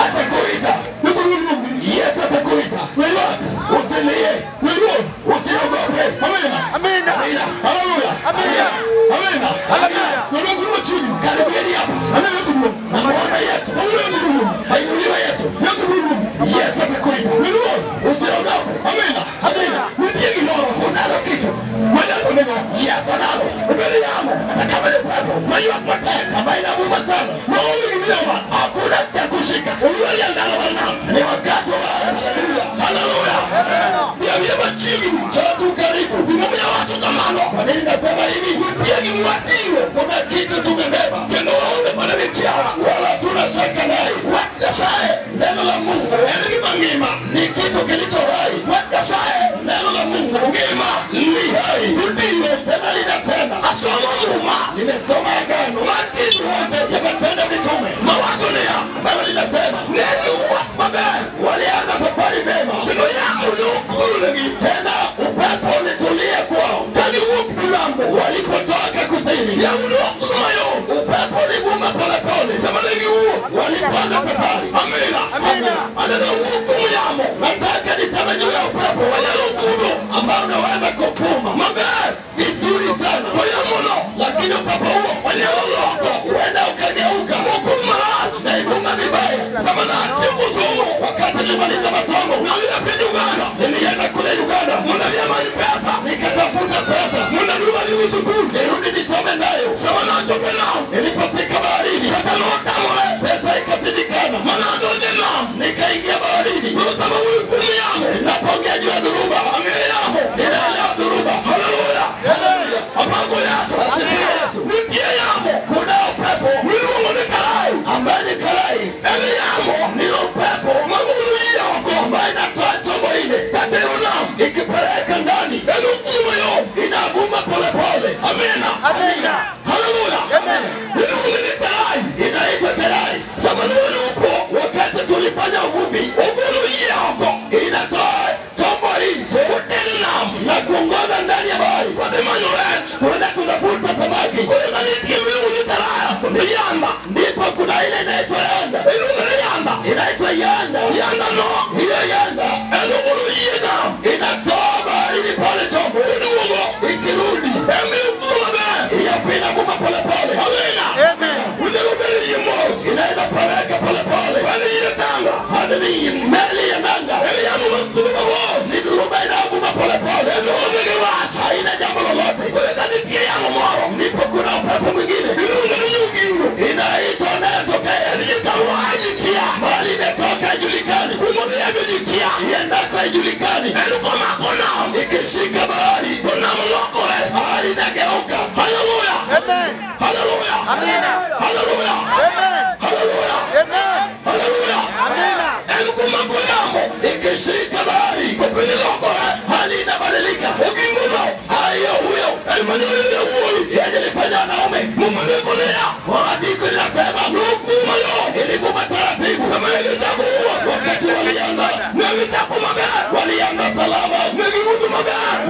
Atakuita. Yesu atakuita. Usilie. Usiogope. Amina. Amina. Haleluya. Amina. Amina. Amina. Karibieni hapa. Namuona Yesu. Hainuliwe Yesu. Yesu atakuita. Usiogope. Amina. Amina. Kunalo kitu. Yesu analo. Hata kama ni pepo ambayo inavuma sana, hakuna cha kushika. Ni wakati wa haleluya. Chatu karibu. Kwa nini nasema hivi? Kuna kitu tumebeba wala tuna shaka naye. Neno la Mungu ni kitu kilicho hai. Neno la Mungu ni hai. Tena linatenda. Nimesoma agano ya Matendo ya Mitume ambalo linasema walianza safari mema, tena upepo ulitulia kwao walipotoka kusini. Upepo ulivuma polepole walipoanza safari. Nataka niseme juu ya upepo ambao unaweza kuvuma vizuri sana, lakini upepo huo huenda ukageuka na ivuma vibaya. Wakati nilimaliza masomo nilienda kule Uganda, nikatafuta pesa nirudi nisome nayo.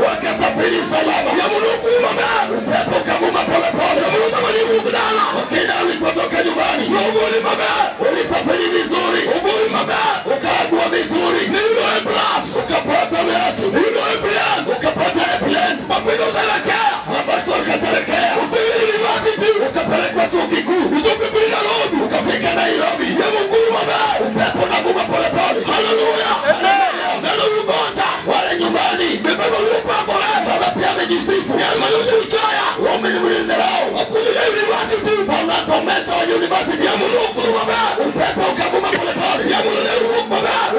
Wakasafiri salama. Upepo ukavuma polepole. Wakina ulipotoka nyumbani ulisafiri vizuri, ukaagua vizuri, ukapata measi, ukapata airplane ambacho wakasherekea, ukapelekwa chuo kikuu, ukafika Nairobi. Upepo unavuma polepole. Haleluya. Wale nyumbani baba pia amejisifu, wamenidharau, wanasomesha wa university. Upepo ukavuma polepole.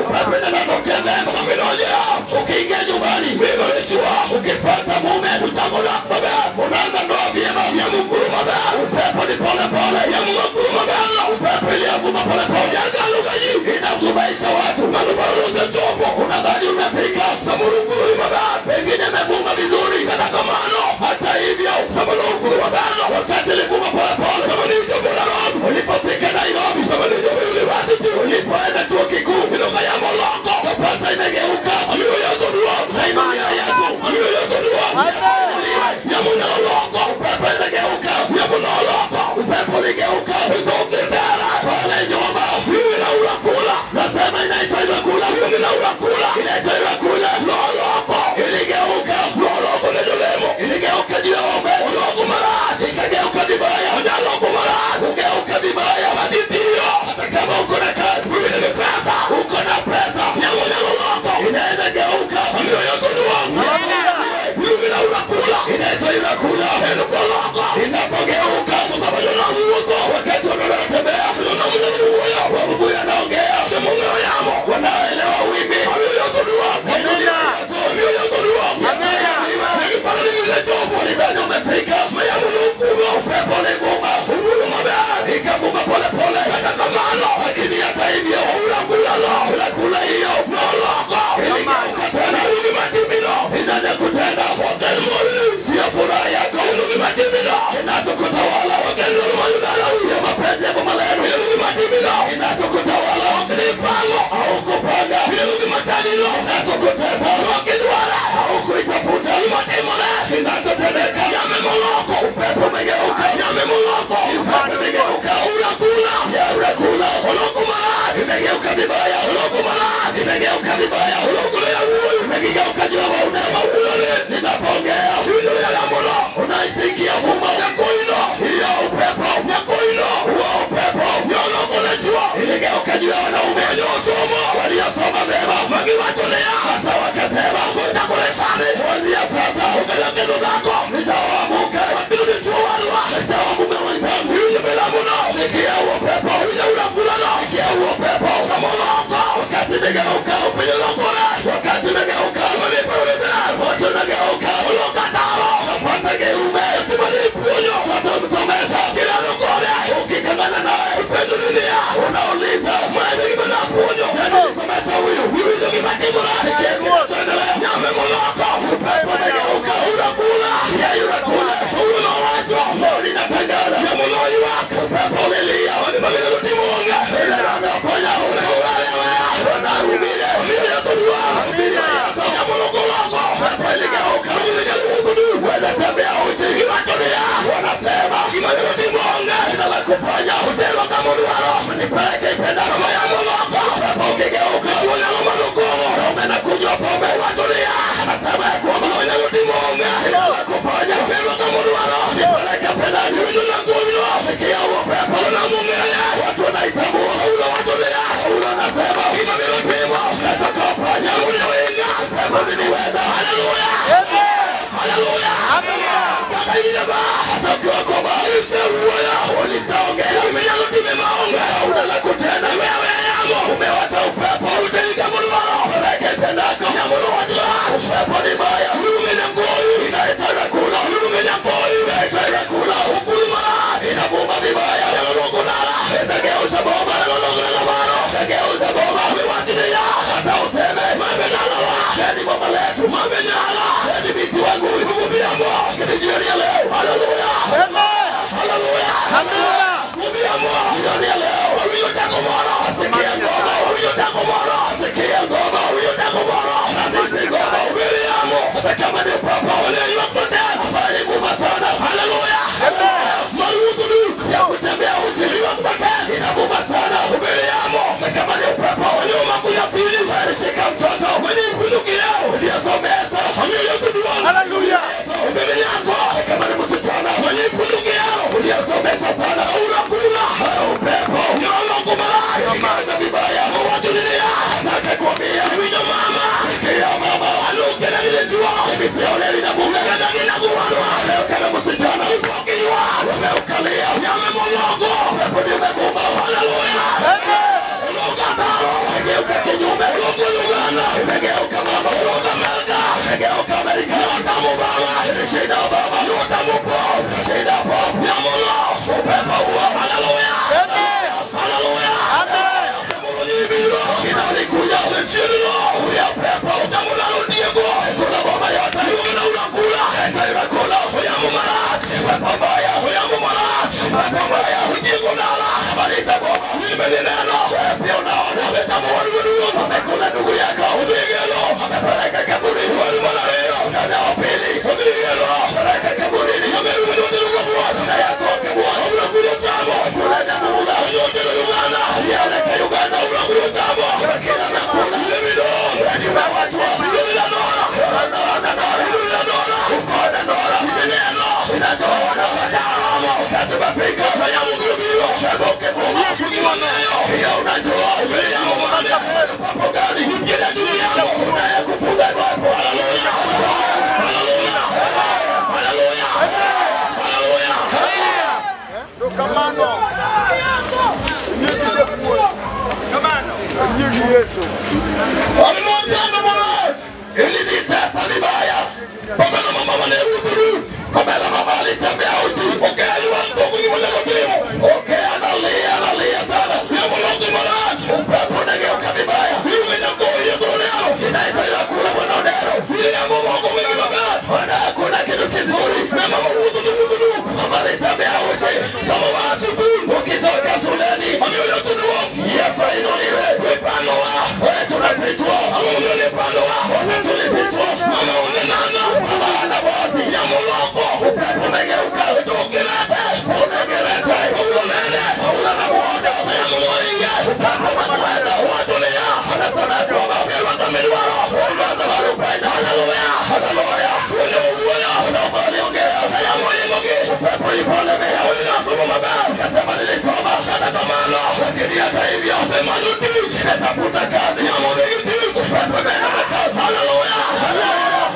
Upepo inatokea mema. Ukiingia nyumbani ukipata mume unaanza ndoa vyema. Upepo ni polepole. Upepo iliyovuma polepole inavumaisha watu. Unadhani umefika, pengine imevuma vizuri. Hata hivyo wakati ilivuma polepole, ulipofika Nairobi, ulipoenda chuo kikuu, ukapata imegeuka. Na imani ya Yesu upepo iligeuka. Upepo uligeuka pale nyuma. Nasema inaitwa Irakula. Inaitwa Irakula. Iligeuka. Iligeuka juu ya waume. Ikageuka vibaya. Ugeuka vibaya. Hata kama uko na kazi, uko na pesa, inaweza geuka. Inaitwa Irakula. Inapogeuka wakati wanatembea, Mungu anaongea, wanaelewa wimbi. Walidhani umefika, upepo ulivuma, ikavuma polepole. Lakini hata hivyo unakula hiyo iligeuka tena. Inanakutenda sio furaha yako kinachokutawala, sio mapenzi ya boma lenu kinachokutawala, haukupanga kinachokutesa, haukuitafuta kinachotendeka. Upepo umegeuka, upepo umegeuka. Unakula imegeuka vibaya, imegeuka vibaya, imegeuka juu ya waume. Ninapoongea unaisikia vuma hiyo upepo, huo upepo iligeuka juu ya wanaume waliosoma mema, hata wakasema kuanzia sasa nitaoa mke, nitaoa mume wenzangu. Sikia huo upepo, sikia huo upepo. Wakati imegeuka, wakati imegeuka, wote unageuka, unapata geume, mtoto msomesha, ukikamana naye unauliza tena nisomesha huyu. Sikia kinachoendelea. Upepo umegeuka, yeye unakula. Leo ninatangaza upepo ulilia, anafanya wanahubiri upepo iligeuka, wanatembea uchi, wanasema sina la kufanya, nipeleke ipendako. Upepo ukigeuka, naume na kunywa pombe, anasema ya kwamba sina la kufanya, nipeleke pendako. Sikia huo upepo, watu wanaitambua, unasema natoka panya, upepo uliniweza. Haleluya, haleluya. Hata ukiwa koma ulisaongea, una la kutenda, umewacha upepo peleke ipendako. Upepo ni mbaya, inaitwa Irakula, inaitwa Irakula, inavuma vibaya, itageusha boma, itageusha boma. Hata useme teni boma letu, teni binti wangu, lakini jioni ya leo, haleluya, haleluya, jioni ya leo asikia ngoma, asikia ngoma, na sisi ngoma, hata kama ni Mimi siolewi na mume. Leo msichana. Umeukalia. Pepo limevuma. Haleluya. Imegeuka kinyume. Imegeuka mama. Imegeuka Amerika. Shida baba. Shida baba. Upepo huo. Haleluya. Haleluya. Inalikuja ya upepo. Kuna baba yote. Upepo mbaya. Upepo mbaya. Amekula ndugu yako. Amepeleka kaburini. Dada wa pili. Peleka kaburini. Dada yako kula na mula. Yaleka Uganda. Kila nakula. Nimewachwa. Ilinitesa vibaya. Pamela mama alitembea uchi. Okay, analia, analia sana. Upepo unageuka vibaya. Inaitwa kula mwanadero. Hakuna kitu kizuri. Mama alitembea uchi. Ukitoka shuleni, Yesu ainuliwe. Wewe tunafichwa. Tulifichwa. Mama ana bosi. Upepo umegeuka. Unegerete. Upepo umeweza. Anasema kwamba Haleluya. Upepo ipolemea. Kasema nilisoma. Lakini hata hivyo nimetafuta kazi. Upepo imeenda na kazi. Haleluya. Hallelujah.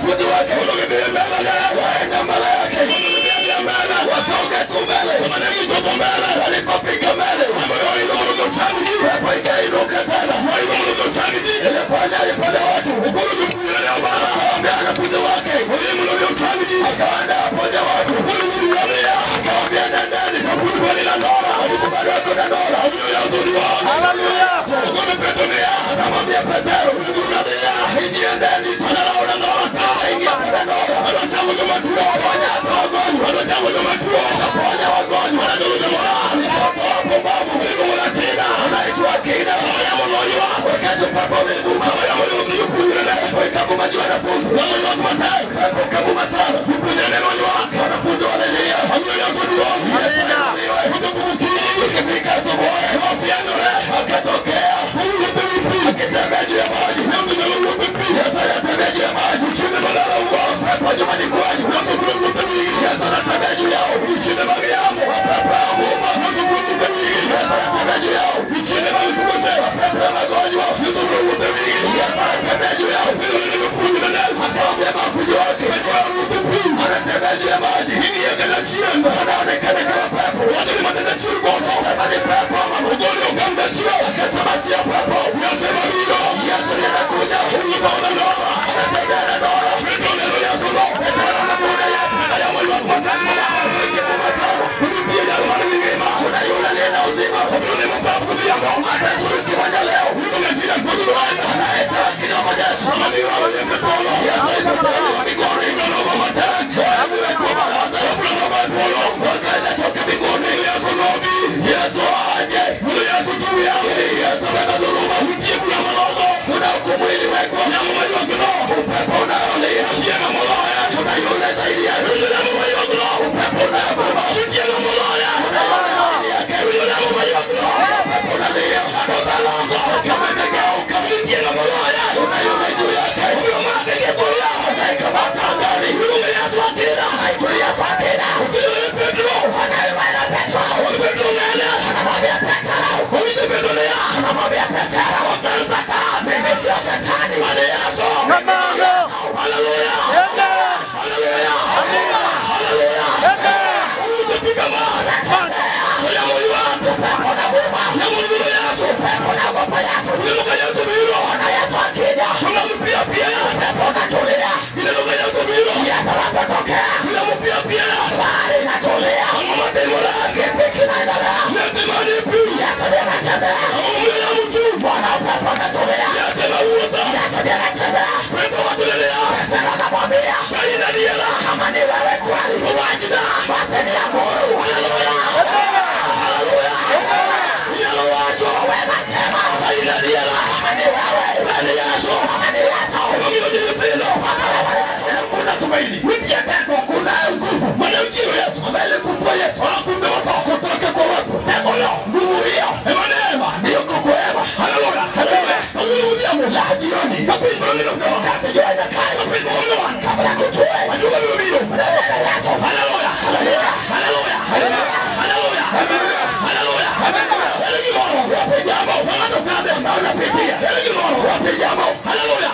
Wanafunzi wake waende mbele yake, wasonge tu mbele. Walipofika mbele, pepo ikainuka tena. Ilipanda ilipanda watu, akawaambia wanafunzi wake, akaenda aponya watu, akawaambia nendeni, walikubali wako na Nora. Haleluya. Anamwambia Petero, ingiendeni, ingia kwa Nora, ponya wagonjwa, alitoa pumbavu, anaitwa Kina, wakati pepo ilivuma, pepo ikavuma juu ya wanafunzi, pepo ikavuma sana, wanafunzi walilia, Yesu ainuliwe. Ikifika asubuhi, akatokea akitembea juu ya maji. Yesu anatembea juu ya maji, pepo nyumbani kwanyu, Yesu anatembea juu yao, mapepo ya homa, Yesu anatembea juu yao, mapepo ya magonjwa, Yesu anatembea juu yao. Akawaambia mafunzo wake, anatembea juu ya maji, anaonekana kama pepo. Sema ni pepo ama akasema sio pepo. Yesu ndiye anakuja, anatembea na Nora. Petero anamuona Yesu, ikivuma sana. Kuna yule aliye na uzima, atazuru kiwanja leo, anayetoa kinywa majeshi. Yesu alipoteuliwa mbinguni, wakaenda toka mbinguni. Yesu aje, ili Yesu abeba dhuluma. Kuna hukumu iliwekwa, upepo unaolia, kuna yule zaidi yake, upepo unayovuma, kuna yule zaidi yake, upepo unalia, kama imegeuka, kuna yule juu yake, anaikamata angani, haitulia sakina, anaimana Petro, anamwambia Petro, anamwambia Petro, mimi sio shetani. Haleluya. Haleluya. Kama ni wewe kweli, basi niamuru. Haleluya. Haleluya. Wewe sema, kama ni wewe, kama ni Yesu, kuna tumaini, kuna nguvu ambaye alimfufua Yesu kutoka kwa wafu. Nguvu hiyo ndiyo kukuema. Haleluya. La jioni, wakati jua inakaa, kabla kutue, unanena Yesu. Haleluya. Haleluya. Haleluya. Haleluya. Wapi jambo ambao unapitia? Wapi jambo? Haleluya.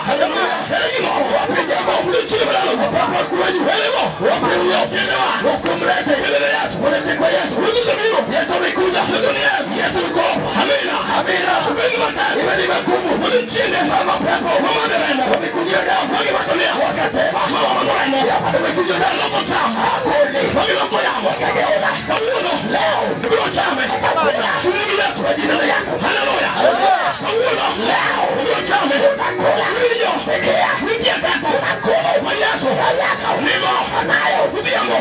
Wapi jambo? Wapi huyo? Ukumlete. Ulete kwa Yesu. Yesu amekuja. Yesu yuko hapa. Amina. Iwe ni magumu. Mama pepo wamekunywa damu, wakasema hapa tumekunywa damu, hakuni wakageuza. Leo utakula kwa jina la Yesu. Leo utakula. Sikia, unakula kwa Yesu. Anayo yani.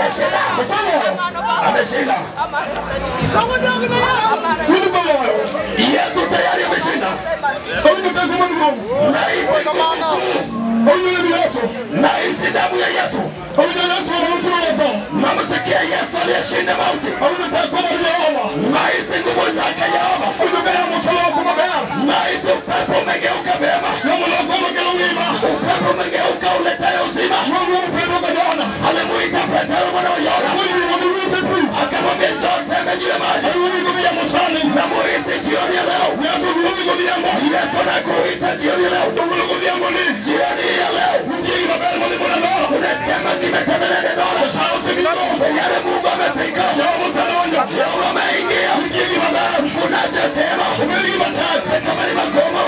Ameshinda. Ameshinda. Yesu tayari ameshinda. Nahisi nguvu kuu. Nahisi damu ya Yesu. Namsikia Yesu aliyeshinda mauti. Nahisi nguvu zake Yehova. Nahisi upepo umegeuka vyema. Upepo umegeuka uletayo uzima. Alimuita Petro mwana wa Yona, akamwambia njoo tembea juu ya maji. Namuhisi jioni ya leo. Yesu anakuita jioni ya leo. Jioni ya leo kuna chema kimetembelea Dodoma. Yale Mungu amefika. Yehova ameingia. Kunacho chema kama ni makomo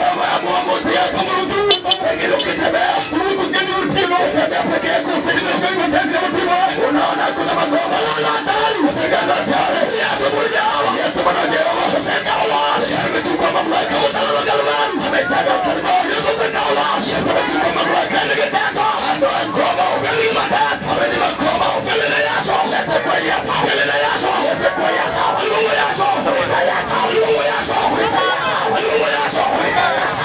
kama muamuzi Yesu. Pengine ukitembea utembea peke yako usiku, unaona kuna magoma utangaza tayari Yesu mmoja. Yesu mwana wa Yehova amechukua mamlaka. Amechaga kalima. Yesu amechukua mamlaka. Ondoa ngoma. Ameni makoma. Leta kwa Yesu. Yesu kwa Yesu. Mwita Yesu. Mwita Yesu. Mwita Yesu. Mwita Yesu.